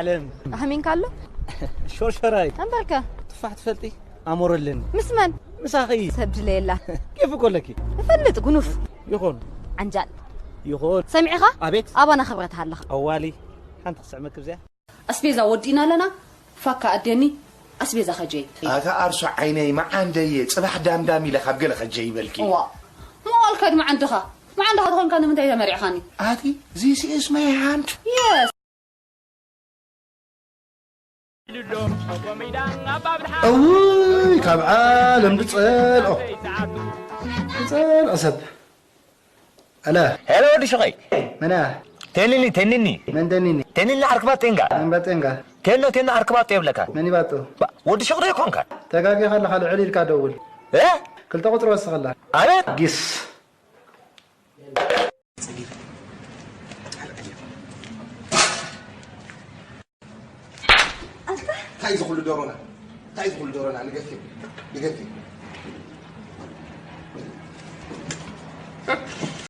ዓለም ኣህሚንካ ኣሎ? ሾርሾራይ። እምበርከ? ትፋሕ ትፈልጢ? ኣሞረልን። ምስ መን? ምሳኺ። ሰብ ድለየላ። ኬፍ እኮ ኣለኪ። እፈልጥ፣ ጉኑፍ። ይኹን። ዓንጃል። ይኹን። ሰሚዕኻ? ኣቤት። ኣባና ክብረት ሃለኻ። ኣዋሊ። ሓንቲ ክስዕመኪ ብዚኣ። ኣስቤዛ ወዲእና ኣለና። ፋካ ኣደኒ። ኣስቤዛ ኸጀይ። ኣታ ኣርሶ ዓይነይ፣ መዓንደየ፣ ጽባሕ ዳምዳም ኢለ ካብ ገለ ኸጀይ ይበልኪ። እዋ። መዋል ከድ መዓንድኻ። መዓንድኻ ተኾንካ ንምንታይ ተመሪዕኻኒ? ኣቲ፣ this is my hand። የስ። እውይ፣ ካብ ዓለም ዝጸልኦ፣ ዝጸልኦ ሰብ። ኣለ። ሄሎ፣ ወዲ ሹቐይ። መን እያ? ቴኒኒ፣ ቴኒኒ። መን ቴኒኒ? ቴኒኒ ዓርክባት ጤንጋ። መን ባጤንጋ? ቴኖ፣ ቴኖ ዓርክባጦ የብለካ። መን ይባጦ? ባ-፣ ወዲ ሹቕ ዶ ይኮንካ? ተጋጊኻ ኣለኻ፣ ልዕል ኢልካ ደውል። እ? ክልተ ቁጽሪ ወስኸላ። ኣቤት። ጊስ። እንታይ እዚ ኩሉ ዶሮና? እንታይ እዚ ኩሉ ዶሮና? ንገፊ፣ ንገፊ።